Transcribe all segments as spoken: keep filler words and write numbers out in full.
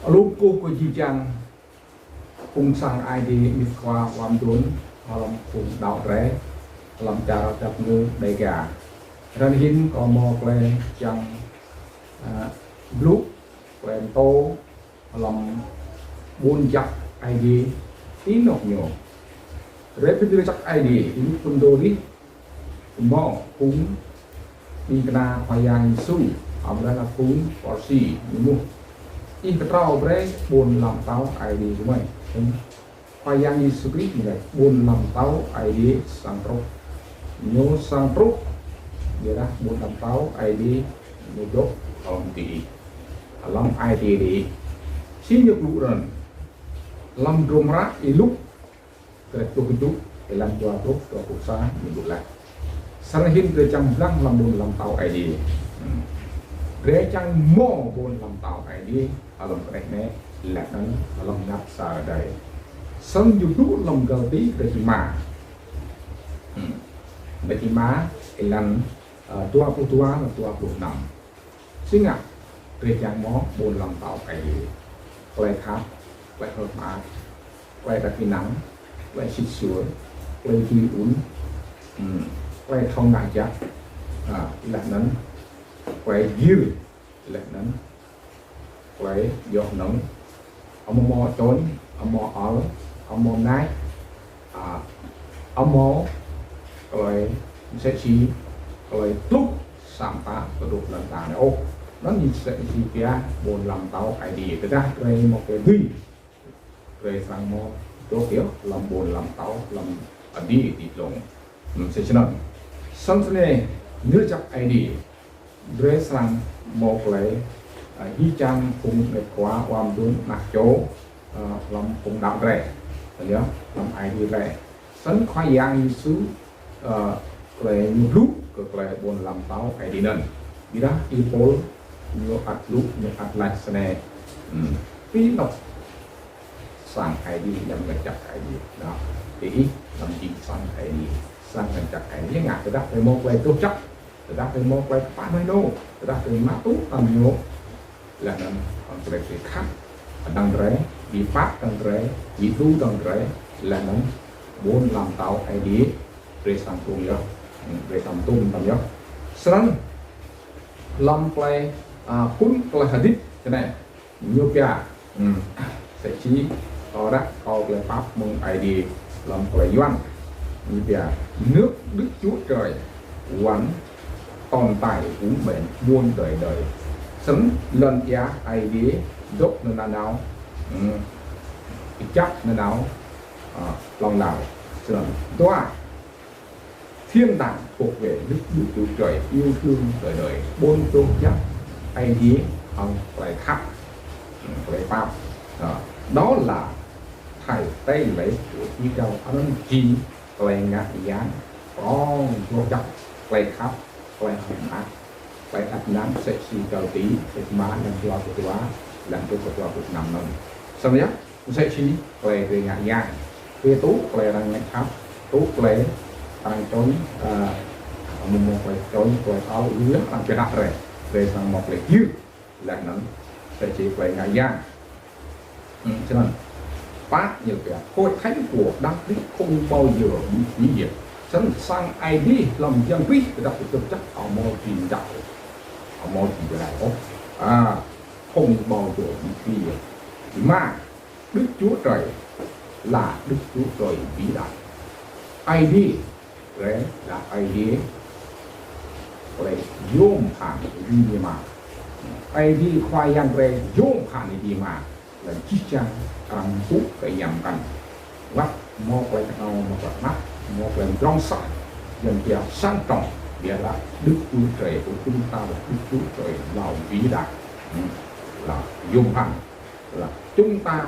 Alŭ kkuh kơ jih jang phung sang Aê Diê, ƀĭng khua wam dôn, hlăm phung đăo drei, hlăm čar čăp ngư Đêga. Răn hĭn kâo mâo klei čiăng, ah, blŭ, klei mtô, hlăm ƀuôn jăk Aê Diê ti anôk ñu. Rei bi drei jăk Aê Diê, ƀĭng phŭn dô dih, mâo phung ƀĭng kna Khua Yang Yêsu, amâodah phung Pharisi, ñu ƀuh. Ih ktrâo brei ƀuôn ala mtao Aê Diê kơ mei. Khua Yang Yêsu Krist ñu lač ƀuôn ala mtao Aê Diê srăng truh. Ñu srăng truh, ƀiădah ƀuôn ala mtao Aê Diê ñu dôk hlăm diih. Hlăm ai tiê diih. Si ñu blŭ răn. Hlăm hdruôm hră Y-Luk, kdrêč pluh kjuh, êlan dua pluh, dua pluh sa, ñu blŭ leh. Snăn hĭn drei čiăng mblang hlăm ƀuôn ala mtao Aê Diê. Hmm. Drei čiăng mâo ƀuôn ala mtao Aê Diê, hlăm kdrêč anei, leh anăn hlăm ngă sa êdei. Snăn ñu blŭ hlăm Galati kdrêč êma. Hmm. Kdrêč êma, êlan, ah, dua pluh dua, dua pluh năm. Si ngă, drei čiăng mâo ƀuôn ala mtao Aê Diê. Klei khăp, klei hơ̆k mơak, klei êđăp ênang, klei sĭt suôr, klei dưi ŭn, hmm, klei thâo ngă jăk, ah, leh anăn, klei gĭr, leh anăn, klei djŏ hnơ̆ng, amâo mâo čôñ, amâo ăl, amâo mngač, ah, amâo klei msĕ si, klei tluh sa mta kơ dôk lăn ala anei ôh. Anăn ñu msĕ si pia ƀuôn ala mtao Aê Diê. Tơdah drei mâo klei dưi, drei srăng mâo dôk yơh hlăm ƀuôn ala mtao, hlăm adiê ti dlông. Hmm, msĕ snăn. Snăn snei, ñu jăk Aê Diê. Drei srăng mâo klei, ah, jih jang phung ƀĭng khua wam dôn anak čô, ah, hlăm phung đăo drei. Yơh, hlăm ai tiê drei. Snăn Khua Yang Yêsu, ah, klei ñu blŭ kơ klei ƀuôn ala mtao Aê Diê anăn. Ƀiădah Y-Pôl ñu ăt blŭ, ñu ăt lač snei. Hmm. Ti anôk sang Aê Diê, hlăm ngăn jăk Aê Diê. Nă, ti ih, hlăm jing sang Aê Diê. Sang ngăn jăk Aê Diê, ngă tơdah drei mâo klei doh jăk, tơdah drei mâo klei kpă mơh ênô, tơdah drei mă tŭ tăn ñu, leh anăn hŏng klei drei khăp, dơ̆ng drei, bi pap dơ̆ng drei, bi đru dơ̆ng drei, leh anăn ƀuôn ala mtao Aê Diê, drei srăng tuôm yơh, drei srăng tuôm tăn yơh. Snăn, hlăm klei, ah, phŭn klei hdĭp, snei. Ñu pia, hmm, msĕ si, kâo răk kâo klei pap mơ̆ng Aê Diê hlăm klei Yuăn. Ñu pia, nước Đức Chúa Trời vẫn tồn tại vun vén muôn đời đời. Snăn lăn ia Aê Diê dôk nanao, hmm, kčăp nanao, ah, hlŏng lar. Snăn dua, Thiên đàng thuộc về Đức Chúa Trời yêu thương đời đời. Ƀuôn doh jăk Aê Diê hŏng klei khăp, klei pap. Đó là thảy tây lễ của Chúa Giêsu. Anăn jing klei ngă yang prŏng doh jăk, klei khăp, klei hơ̆k mơak, klei ăt năng msĕ si Galati, kdrêč êma, êlan dua pluh dua, êlan dua pluh dua pluh năm anăn. Snăn yơh. Msĕ si klei drei ngă yang. Drei tŭ klei arăng ngă khăp, tŭ klei arăng čôñ, ah, amâo mâo klei čôñ, klei ăl, lu yơh arăng bi êdah drei. Drei srăng mâo klei gĭr. Leh anăn, msĕ si klei ngă yang. Hmm, snăn. Pă ñu pia, hội thánh của Đấng Christ không bao giờ bị hủy diệt. Snăn sang Aê Diê hlăm Yang Krist, tơdah kơ jăk amâo jing jăk. Amâo jing jăk ôh. Ah, không bao giờ bị hủy diệt. Êma, Đức Chúa Trời là Đức Chúa Trời vĩ đại. Aê Diê, drei, là Aê Diê, klei yuôm bhăn êdimima. Aê Diê Khua Yang drei yuôm bhăn êdimima. Leh jih jang arăng mpŭ kơ ñu mkăn. Wăt mâo klei knhâo, mâo klei knap, mâo klei mdrŏng sah, yang pia sang trọng, nghĩa là Đức Chúa Trời của chúng ta là Đức Chúa Trời là vĩ đại. Hmm. Là yuôm bhăn. Là chúng ta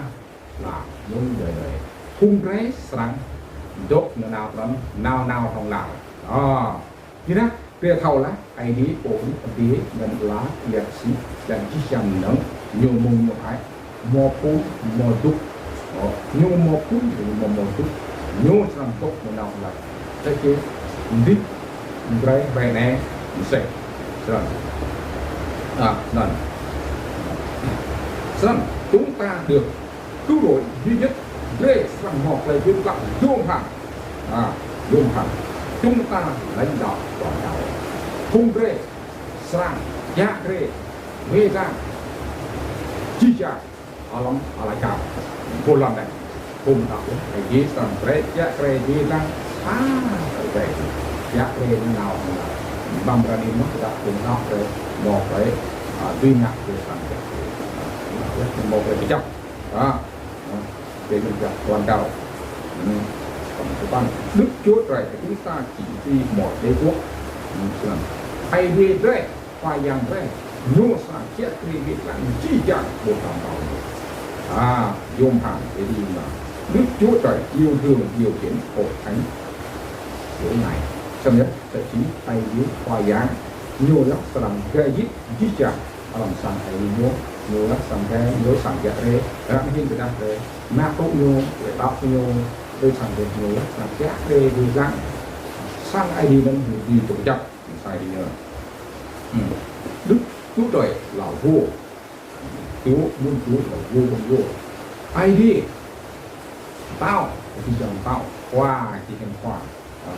là muôn đời đời. Phung drei srăng dôk nanao trăn, nao nao hlŏng lar. Ah, ƀiădah drei thâo lah, Aê Diê pô Aê Diê ngăn ala, liăt si, leh jih jang mnơ̆ng, ñu mơ̆ng ñu ai, mâo phŭn, mâo dŭk. Ơ, ñu mâo phŭn, ñu mâo, mâo dŭk. Ñu srăng dôk nanao hlŏng lar. Tơdah kơ mdih, drei, ƀai anei, msĕ. Snăn. Ah, snăn. Snăn, chúng ta được cứu rỗi duy nhất, drei srăng mâo klei bi mklăk yuôm bhăn. À, yuôm bhăn. Chúng ta lãnh đạo toàn cầu. Phung drei srăng, ya drei, wê dang, jih jang, hlăm ala čar. Ƀuôn ala čar. Phung đăo, Aê Diê srăng brei, ya drei wê dang, a, drei. Ya drei nao, nao. Ƀăng rani mơh, đăo phung đăo drei, mâo drei, a, dưi ngă drei srăng ya. Mâo drei kjăp. A, drei mĭn ya toàn cầu. Hmm. Còn cái băng Đức Chúa Trời của chúng ta chỉ vì một đế quốc. Hmm, snăn. Aê Diê drei, Khua Yang drei, ñu srăng kiă kriê wĭt lăng jih jang ƀuôn ala čar. A, yuôm bhăn, jadi mà Đức Chúa Trời yêu thương, điều khiển hội thánh của Ngài. Snăn yơh, thậm chí Aê Diê Khua Yang, ñu yơh srăng gai jih jih jang hlăm sang Aê Diê ñu, ñu yơh srăng gai, ñu srăng kiă kriê, arăng hĭn kơ drei, mă tŭ ñu, drei đăo ñu, drei srăng gai ñu, srăng kiă kriê wĭt lăng sang Aê Diê anăn ñu dưi dôk kjăp. Msĕ si ñu. Hmm. Đức Chúa Trời là vua. Chúa, Đức Chúa là vua trong vua. Aê Diê. Mtao, Aê Diê jing mtao. Khua, Aê Diê jing khua. À,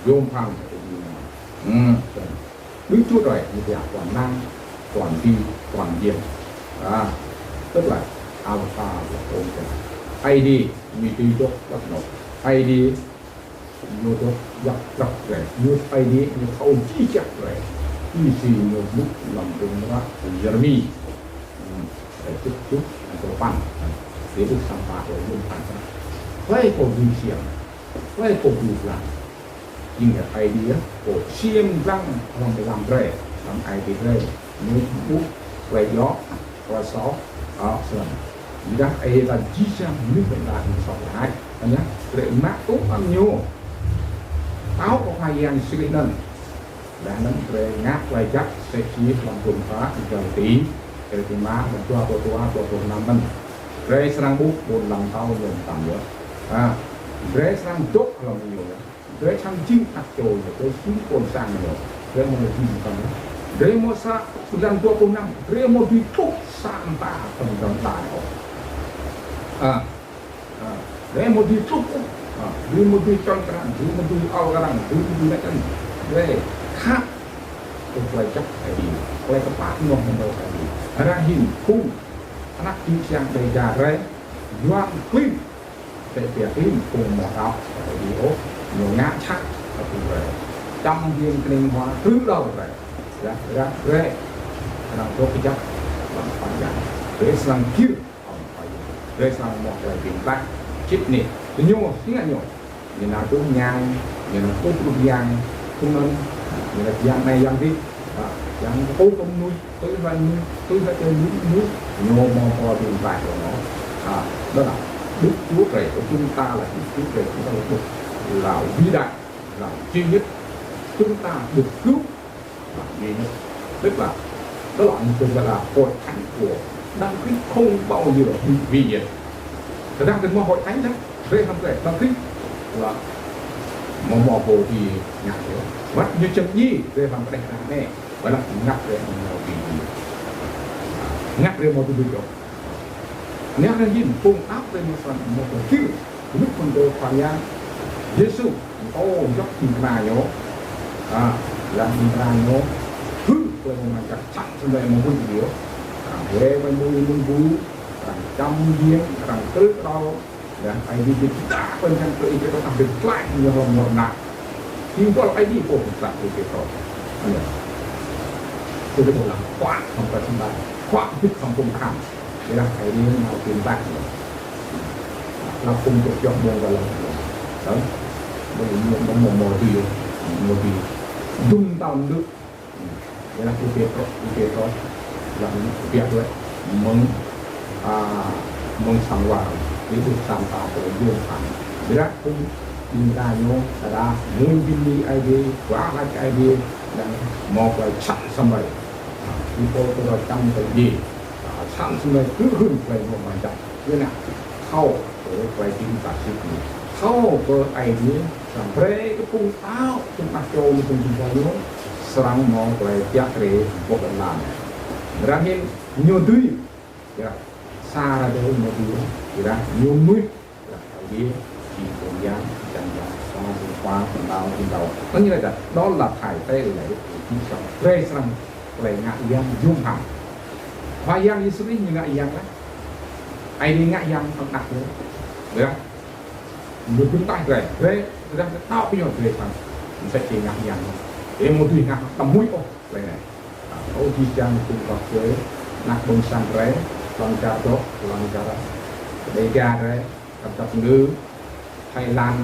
yuôm bhăn, Aê Diê. Hmm. Đức Chúa Trời, Aê Diê toàn năng, toàn vi, toàn diện. À, tức là Alpha và Omega. Aê Diê, ñu dưi dôk, dôk nô. Aê Diê, ñu dôk djăp djăp drei, ñu Aê Diê, ñu thâo jih jang drei. Tui si ñu blŭ hlăm hdruôm hră Yêrêmi. Hmm, drei čŭt čŭt, hdruôm păn. Drei ƀuh sa mta klei yuôm bhăn. Klei kâo dưi ksiêm, klei kâo dưi dlăng. Jing Aê Diê, kâo ksiêm dlăng hlăm êlam drei, hlăm ai tiê drei. Ñu ƀuh klei djŏ, klei soh, a, snăn. Ƀiădah Aê Diê lač jih jang mnuih ƀĭng ta ñu soh leh. Anăn, drei mă tŭ anăn ñu. Thâo kơ Khua Yang Yêsu Krist anăn. Leh anăn drei ngă klei jăk, msĕ si hlăm hdruôm hră Galati, Galati êma, hlăm dua pluh dua, dua pluh năm anăn. Drei srăng ƀuh ƀuôn ala čar ñu mtam yơh. A, drei srăng dôk hlăm ñu yơh. Drei srăng jing anak čô ñu, drei jing ƀuôn sang ñu. Drei amâo jing mtam yơh. Drei amâo sa, hlăm dua pluh năm, drei amâo dưi truh sa mta hlăm dŏ đai ôh. A, a, drei amâo dưi truh ôh. A, drei amâo dưi čŏng kơ arăng, drei amâo dưi ăl kơ arăng, drei amâo dưi ngă kơ arăng. Drei khăp kơ klei jăk Aê Diê, klei kpă ênuah mơ̆ng Aê Diê. Ară anei phung anak čư̆ čiăng Dega drei, yuăn klin, Tĕ pia klin phung amâo đăo kơ Aê Diê ôh, ñu ngă jhat kơ phung drei. Čăm biêng knĭng hua krư̆ đăo drei. Dah, dah drei. Knŏng dôk kjăp hlăm Khua Yang. Drei srăng gĭr hlăm Khua Yang. Drei srăng mâo klei bi mtlaih. Sĭt nik, diñu, si ngă ñu. Ñu nao tŭ mñai, ñu nao tŭ rup yang, tŭ anăn, ñu nao yang anei yang dih. Ha, yang tŭ kơ mnuih, tui hlue mnuih, tui hlue mnuih, mnuih, ñu mâo pô bi mtlaih kơ ñu. Ha, đó là Đức Chúa Trời của chúng ta là Đức Chúa Trời chúng ta là Đức, là vĩ đại, là duy nhất. Chúng ta được cứu là duy nhất. Tức là, đó là, tức là hội thánh của Đấng Christ không bao giờ bị hủy diệt. Tơdah drei mâo hội thánh đó, drei hlăm drei Đấng Christ là mâo mâo pô bi ngă drei. Wăt ñu čăm djiê drei hlăm kđeh anăn. Wăt ñu ngă drei mâo bi ngă drei mâo bi dôk. Anăn drei jing phung đăo drei mâo srăng mâo pô gĭr. Ƀuh phung drei Khua Yang Yêsu, ô, djŏ jing kna ñu. A, leh jing kna ñu. Hưn, klei mâo mơ̆ng jăk čăk, snăn mâo mŭt ñu. A, drei mâo mŭt ñu, arăng čăm biêng, arăng krư̆ đăo, leh Aê Diê bi êdah klei mơ̆ng jăk kơ Y-Pêtrôs, arăng bi tlaih ñu hlăm mrâo mnă. Jing pô Aê Diê pô bi tlaih Y-Pêtrôs. Anăn. Tui tui ƀuh leh, khua hlăm klei sĭt nik, khua bi hlăm phung kahan. Ƀiădah Aê Diê nao bi mtlaih ñu. Leh phung dôk jŏk ƀơ̆ng kơ leh. Tơdah, ƀơ̆ng ñu mâo mâo mâo bi, mâo bi. Dŭm mtao mdư̆. Ƀiădah Y-Pêtrôs, Y-Pêtrôs, leh Y-Pêtrôs mơ̆ng, a, mơ̆ng sang war, ƀiădah sang ta pô yuôm bhăn. Ƀiădah phung ƀĭng kna ñu, tơdah mơ̆ng bi mni Aê Diê, wah lač Aê Diê, leh mâo klei čăk sơmai. Ih pô tơdah čăm kơ Aê Diê, a, čăk sơmai kơ hưn klei mâo mơ̆ng jăk. Ñu ngă thâo kơ klei jing ta sĭt nik. Thâo kơ Aê Diê srăng brei kơ phung đăo, phung anak čô ñu, phung jing ñu, srăng mâo klei kiă kriê boh anăn. Ară anei ñu dưi Ƀiădah sa ra dê mâo dua, ƀiădah ñu mnuih, ƀiădah Aê Diê, jing Khua Yang, jing Yang, sa jing Khua, Khua Đăo, jing Đăo. Anăn ñu lač dah, đó là thầy tế lễ của Chúa. Drei srăng klei ngă yang yuôm bhăn. Khua Yang Yêsu Krist ñu ngă yang leh. Aê Diê ngă yang hŏng anak ñu. Ƀiădah ñu bi mtlaih drei, drei, drei đăo kơ ñu drei srăng. Msĕ si ngă yang. Ih amâo dưi ngă đăm huĭ ôh klei anei. Ơ jih jang phung găp djuê, anak ƀuôn sang drei, hlăm čar dôk, hlăm čar Đêga drei, găp găp ngư, Thái Lan,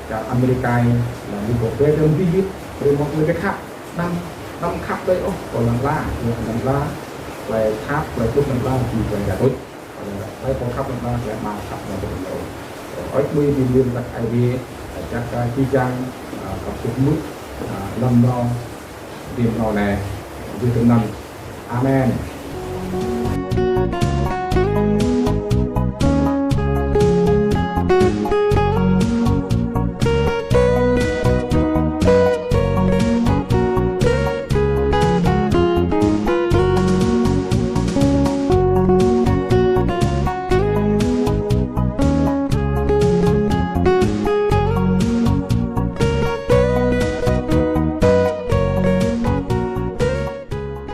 čar Amêrika, hlăm lĕ kơ drei, drei mdih yơh, drei mâo klei bi khăp, đăm, đăm khăp drei ôh, kơ lăn ala, kơ lăn ala, klei khăp, klei dôk lăn ala, jing klei ya tuč. Klei kâo khăp lăn ala, klei Ama khăp lăn ala. Ơ mnuih bi mlien leh Aê Diê, jăk kơ jih jang, ơ, găp djuê mŭt, ơ, hlăm mrâo, hlăm mrâo anei, djuê anăn. Amen.